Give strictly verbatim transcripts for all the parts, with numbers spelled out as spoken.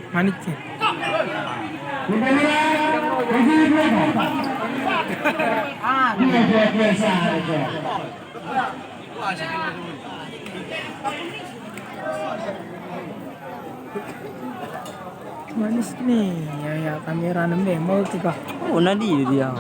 Manis sih. Manis nih, ya, ya, kamera nembeng mau tiga. Oh, nadi dia.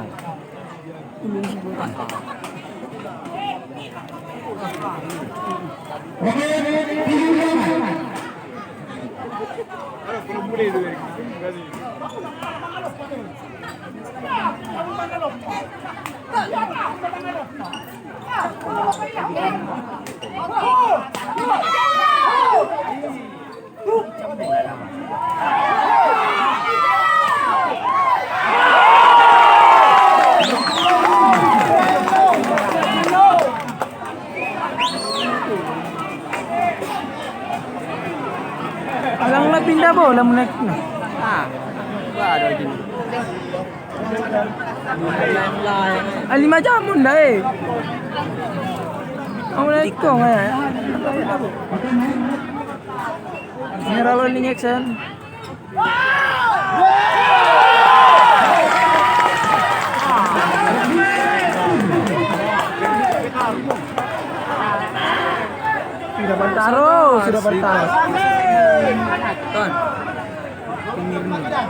Alang na pinda bola mu naik na. Ah, baru aja. Ah, lima jam mu nda, eh. Kamu naik kong, eh. Ini rolling action. Sudah bertaruh, sudah bertaruh. Ton. Pinggir mana?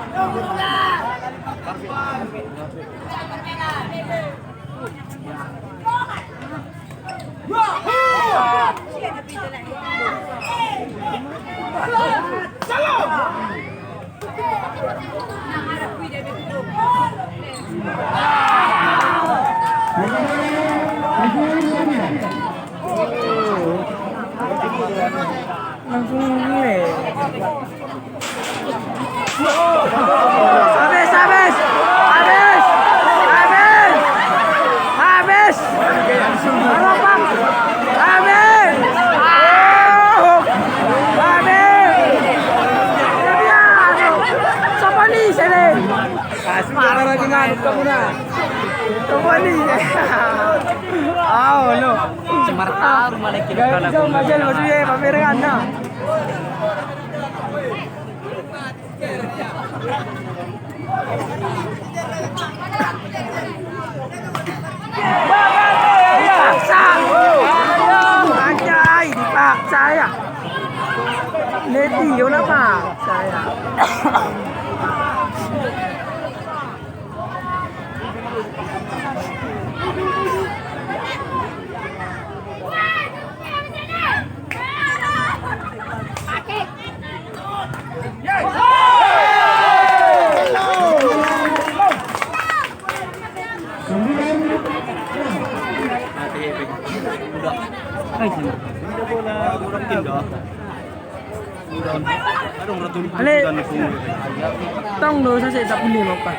Langsung ini. Habis, habis. Habis. Habis. Habis. Habis. Ah. Habis. Jadi, anu, sopo ni sini? Asmara dengan kamu na. Sopo ni? Au, lo. Simarta rumah lagi. Gak bisa, maksudnya, pameran, nah. Dipaksa. Anjay, dipaksa ya. Leti, yo, dipaksa ya. Ale, tong do, sa se, tak boleh makan.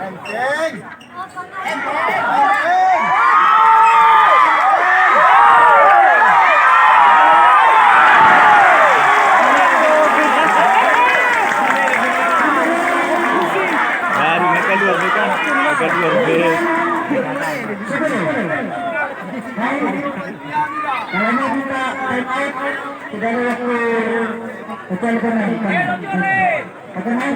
Enteng. Baru mereka luar, mereka, mereka luar, be. Kalau mau buka time out, sudah ada waktu. Betul, benar, benar. Betul, kan?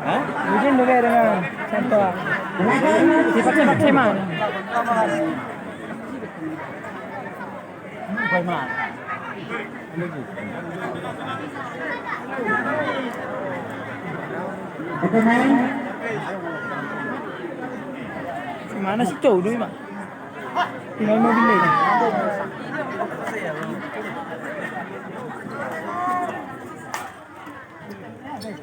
Hah? Hujan juga dengan contoh. Sifat-sifat sih, Mang. Mana si Cau dulu, Mak? Tinggal mobil lagi. Ih,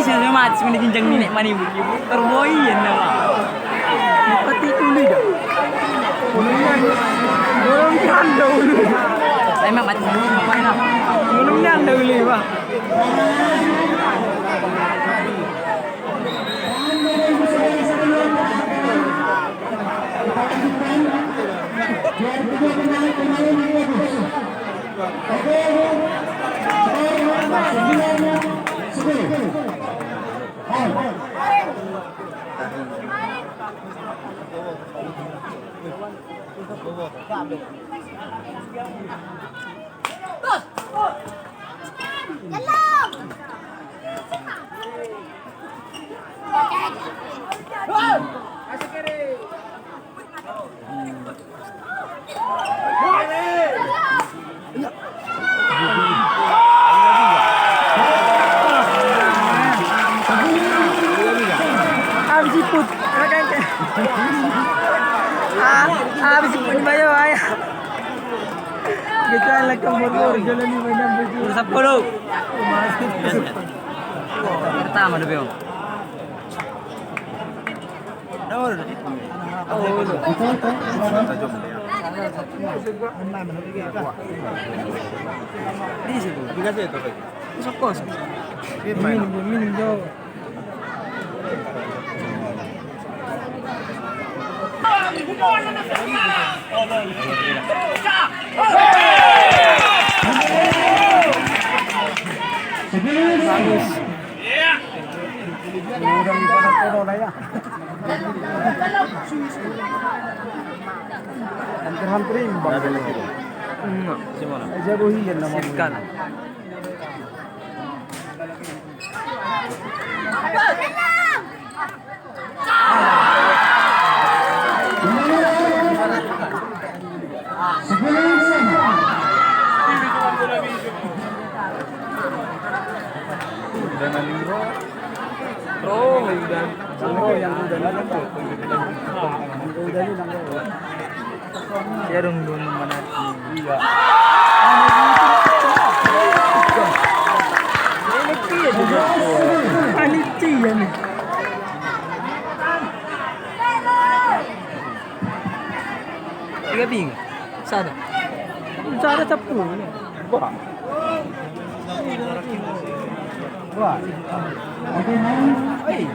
saya mati, mana ginjang ni, nek, mana ibu? Terboyan nama. Mati uli dah. Belum nyanda uli. Saya mah mati dulu, ngapain, ah? Belum nyanda uli, Pak. Habis iput. Ah, habis iput di bawah, ya. Kita lagi kompor-kompor, jalan di mana, Bu? Sepuluh. Pertama, dua, Bang. Minum, minum, jauh. Bagus. Hampir-hampir imbang. Enggak. Jago hilir nama. Iya dong, dong, mana? Iya. Panitia nih. Tiga ping. Sada. Sada sepuluh. Wah. Wah. Oi.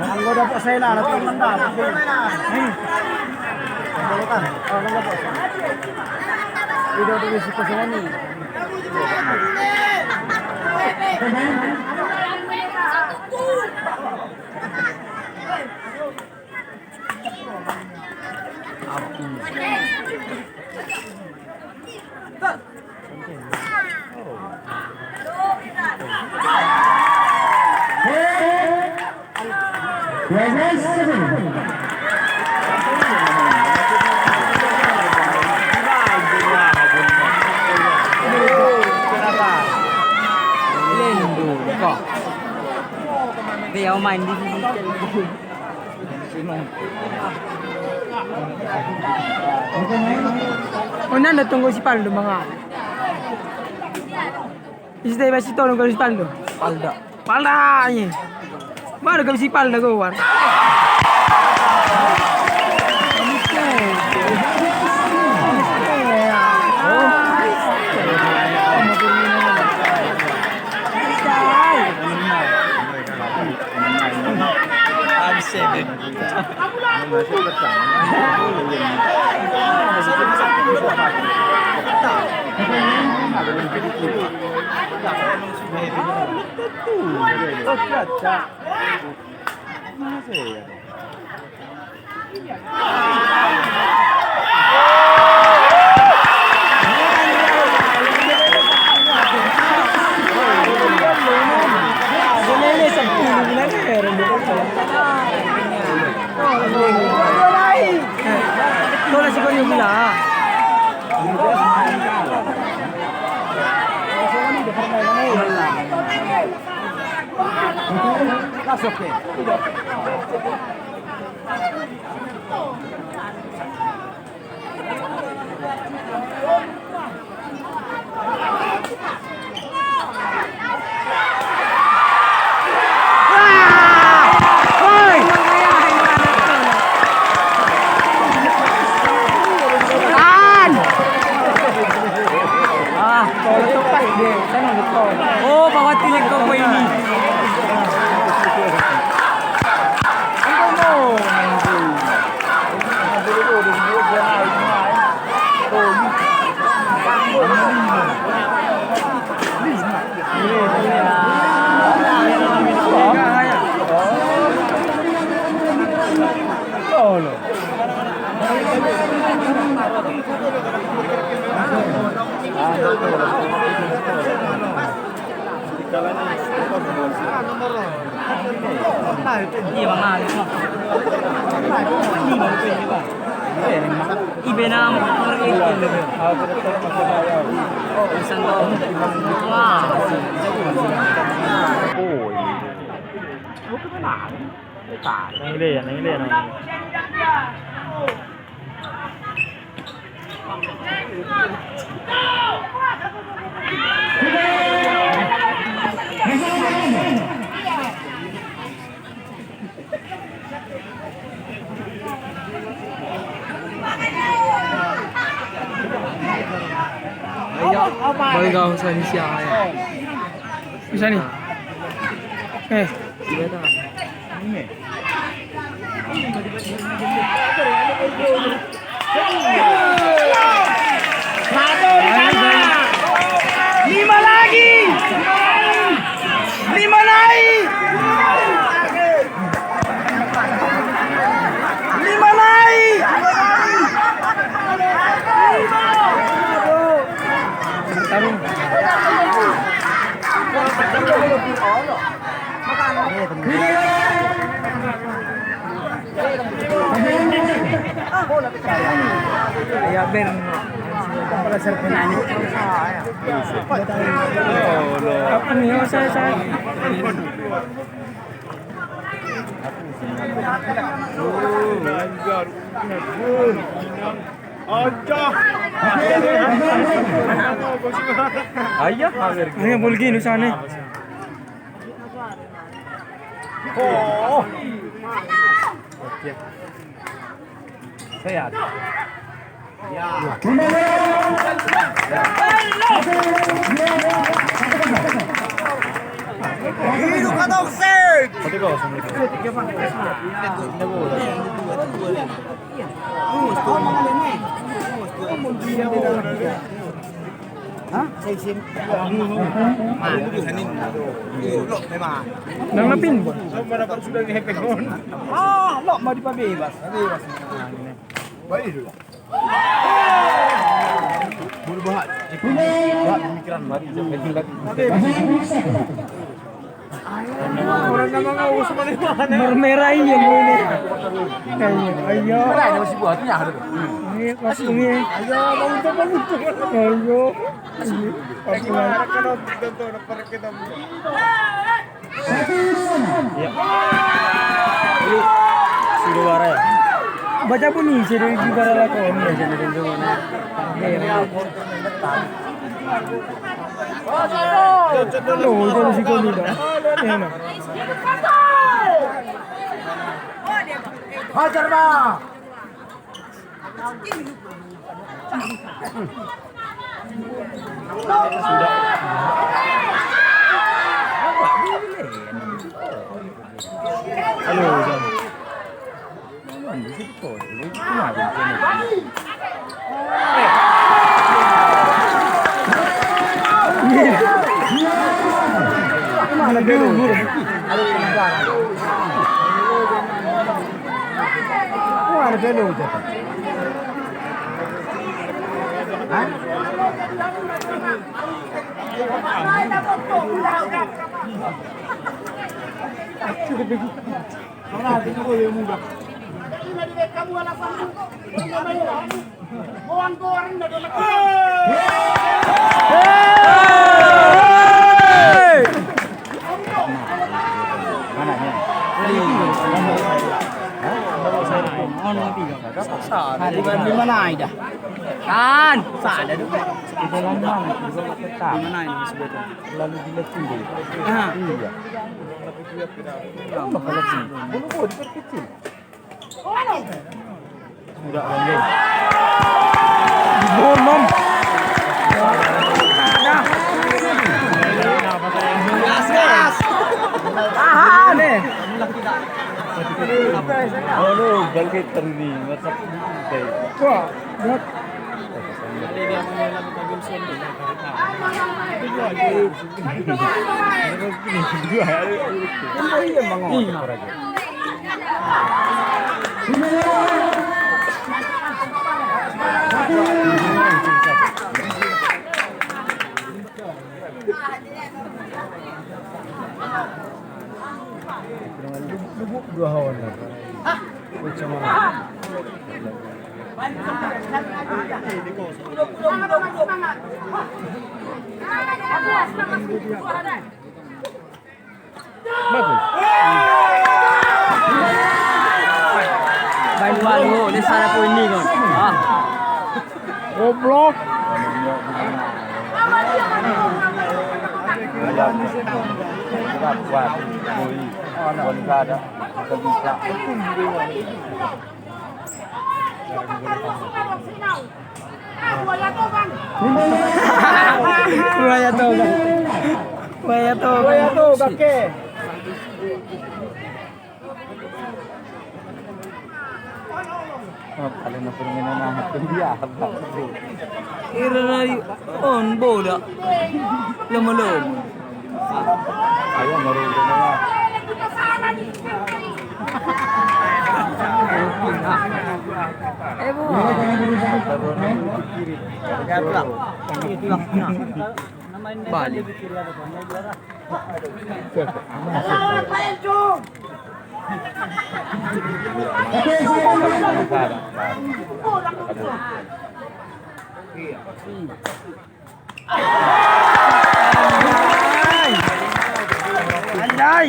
Anggo dapot sai lalat, kan mandapat. Nih. Anggo dapot sai. Ido, ido, si kosongan ni. Dia main di sini. Oh, nanda tunggu si Paldo, manga. Isi teh masih tolong kalau si Paldo. Palda. Palda, ini. Mana kau si Palda, kau, Wan? Oh. Oh, bawa tilik kau ini. Balik kau, saya ni siapa ya? Bisa nih. Eh. Satu di sana. Lima lagi. Lima naik. Lima naik. Ayah, ayah, boleh gini sana. Oh. Sehat. Ya. Hidup Kata Hussein. Hah? Nang napin. Ah, lo mau dipabebas. Baik dulu. Bulu bahat. Bahat pemikiran baru. Mermerah iya, ini. Ayo, ayo. Ini, langsung ini. Ayo, bangun, bangun. Ayo. Iya. Sudah bara ya? Baca bunyi, sudah di bara lakon. Tuh, itu di situ juga. Enak. Hajar, Bang. Halo, Bang. Lima nai da. Kan sada do. Lima nai. Lalu di left field. Iya. Kalau di perkecil. Sudah, Bang. Bolong. Gas, gas. Tahan. Halo, balik terus nih. Wah, berat. Dua hawan. Bagus. Baik, bagus. Ini salah poin nih, Gon. Ah. Goblok. Buaya toga. Buaya toga. Buaya toga, ke. Oh, kalau na permainan anak dia apa? Ira nari on bola. Lomo-lomo. Ayo, baru udah. Eh, bu. Ya, pulang. Pulang, pulang. Balik. Anjay.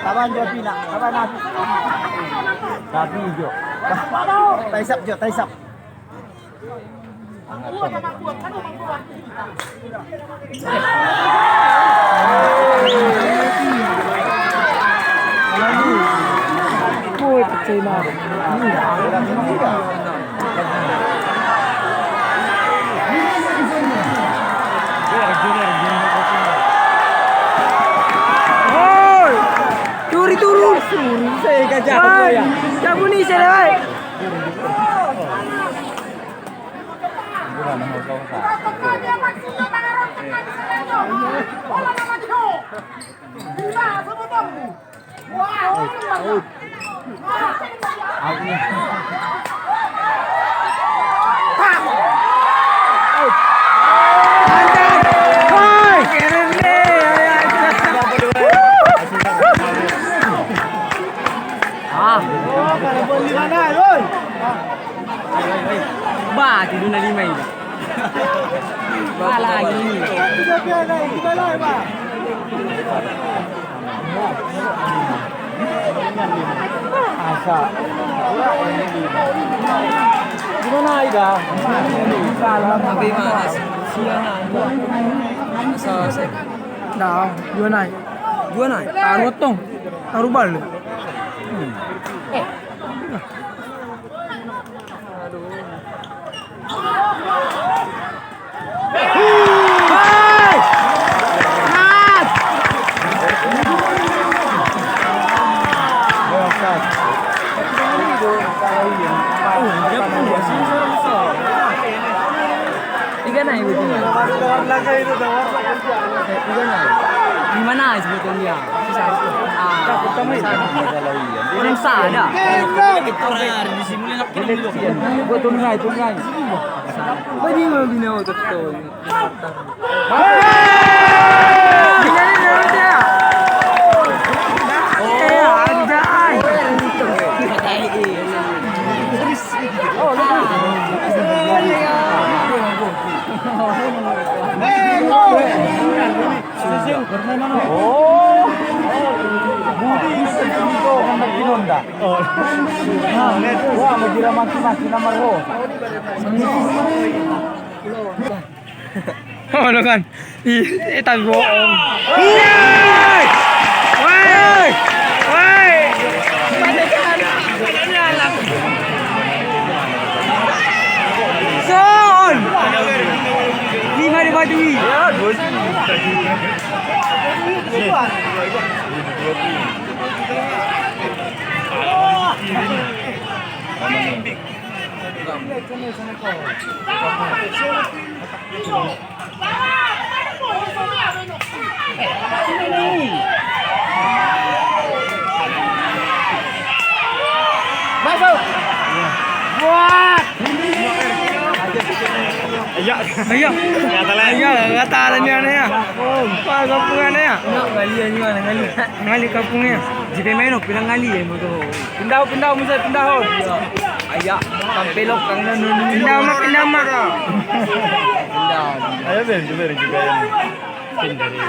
Taban jo pina, taban api. Tapi jo. Taisap jo, taisap. Turi turun. Saya gajah. Cabut nih, saya. Ah. Bah, tidur na lima ini. Bah, lagi. Asa. Gimana, Ida? Salam. Tapi mana sih? Siang aja. Asa, asa. Nah, dua nai. Dua nai. Taruh tong. Taruh bal. Hmm. Di mana sebetulnya? Orang sada. Buat tunai, tunai. Bagaimana bina otak kau? Olo kan. Ih, eh, tapi bohong. Woi! Woi! Woi! Son! Lima di batu i. Masuk. Buat. Ayo. Ayo. Kata lah. Ayo, kata lah ni aneh ya. Wah, kampung aneh ya. Ngali, ngali, ngali. Ngali kampungnya. Jika main, pindah ngali ya, motor. Pindah, pindah, musa pindah, oh. Iya. Ayo, sampai lo, kang, nanu, nanu. Pindah, mak, pindah, mak. Pindah. Ayo, Ben, coba, Ben, coba, Ben. Pindah, Ben.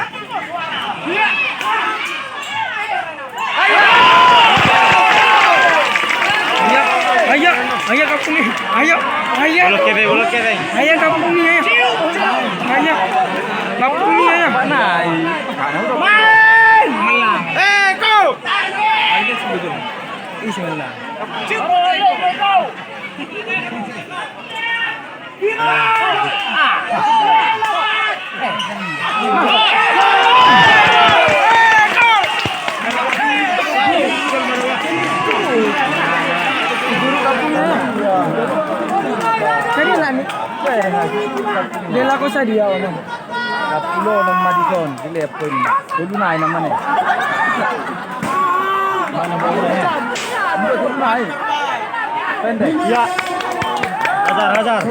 Ayo, ayo, ayo, kampung ni. Ayo, ayo. Bolok kebe, bolok kebe. Ayo, kampung ni, ayo. Ayo. Kampung ni, ayo. Main. Main. Eh, kau. Ih, sebelah. Dia laku sadia, Om. Sampulu onom ma dison, dilehon poinna. Tolu nai namanya. Mana bolanya? Tolu nai. Pendek. Iya. Hajar, hajar.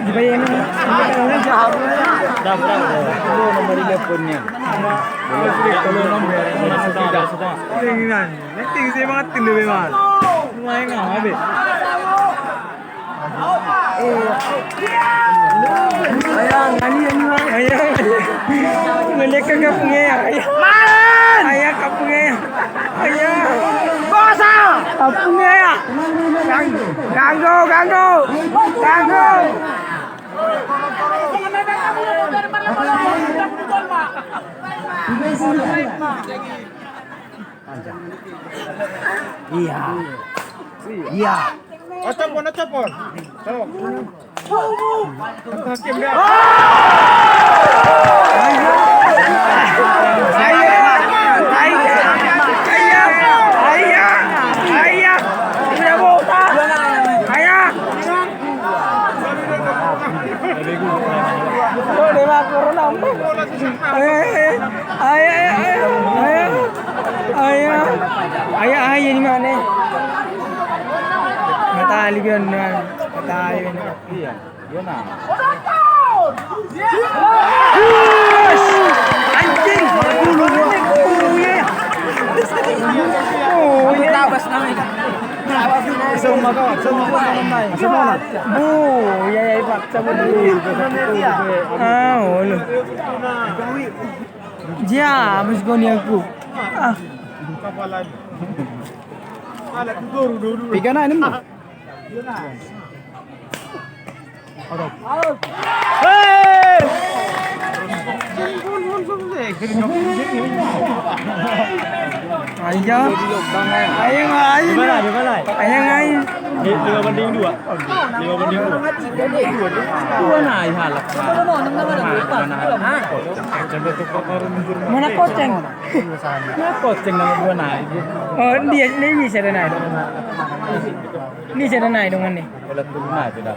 Dibayar ini. Dah, dah. Sampulu onom ma dilehon poinna. Tolu onom. Tinggi, tinggi, semangat, tinggi, memang. Lumayan, nggak habis. Ayang, ayang, ayang. Mendekam kampungnya ya. Ayang. Ayang kampungnya ya. Ayang. Bosa. Kampungnya ya. Ganggu, ganggu, ganggu. Ganggu. Iya. Iya. Ocopon, ocopon. Ayo, ayo, ayo, ayo, ayo, di mana? Matali bion, matali bion. Iya, iya, nah. Anjing. Oh, iya. Oh, iya. Tabas namanya. Semua kawan, semua kawan naik. Semua. Bu, iya, iya, Pak. Cabut dulu. Ah, olo. Dia, mas goni aku. Ah. Piga na ini, Bang? Hei! Ayo. Ayo, ayo. Di mana, di mana? Ayo, ayo. Di lima banding dua. Lima banding dua. Dua na, halak. Mana koceng? Mana koceng nama dua na? Oh, dia, dia bisa ada naik. Dia bisa ada naik dong, ini. Kalau turun aja dah.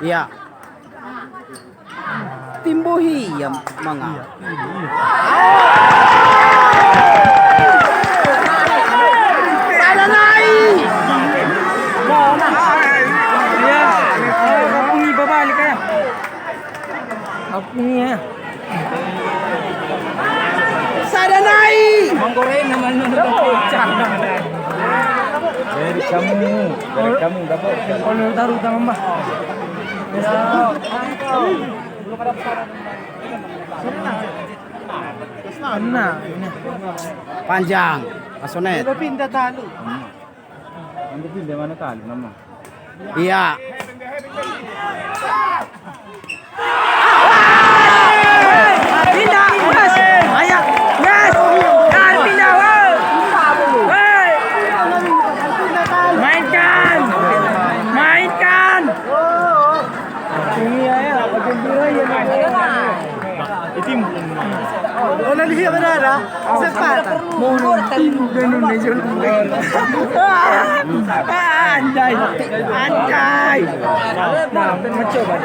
Iya. Timbo hia manga. Sada nai. Iya. Kampung i babalik ya. Kampung i ya. Sada nai. Manggoreng namanya. Dari kamu, dari kamu dapat. Kalau taruh tangan bah. Panjang. Asonet. Udah pindah tali. Nanti pindah mana tali nama? Iya. Pindah, yes. Ayo, yes. Jangan pindah, woi. Hei. Mainkan. Mainkan. Ini ya, ya, gembira ya. Olo lihat berada. Sepatah. Mohon timu dan Indonesia. Anjay. Anjay. Nah, mencoba.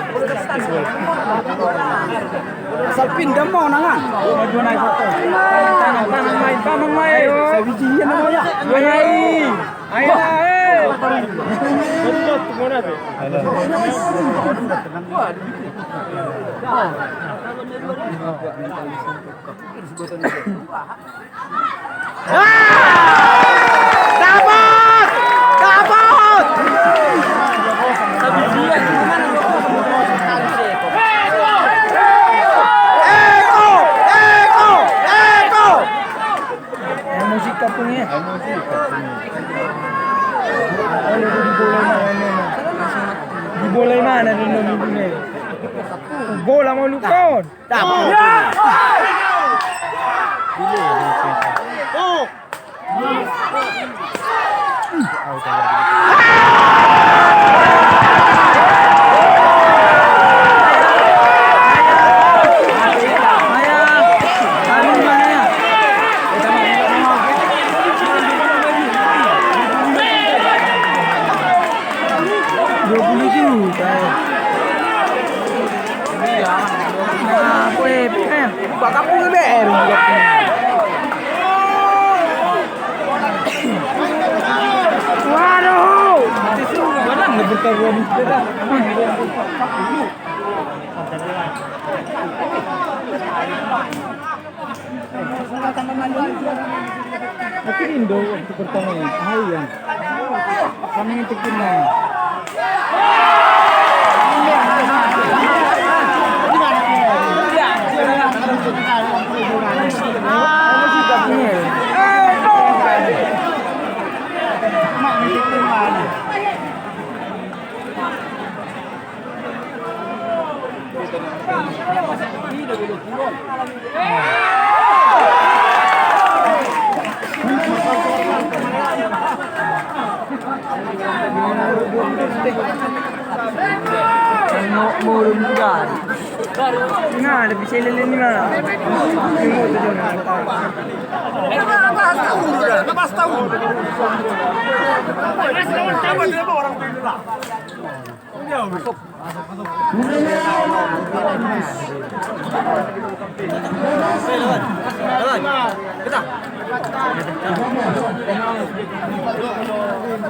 Salpin dan mau nangan. Tangan, tangan, tangan, main, tangan, main. Saya bijian namanya. Main. Ayo, ayo. Dapot! Dapot! Eko! Eko! Eko! Emosi kampung ya. Emosi kampung. Di bola i na. Bola mau lukon. Dua puluh juta. Nah, gue pengen buka kampung B R. Waduh. Mana nggak bertaruhan? Tapi Indo waktu pertama ini, ah, iya. Kami ngetik ini. Nah, lebih selele ni mah.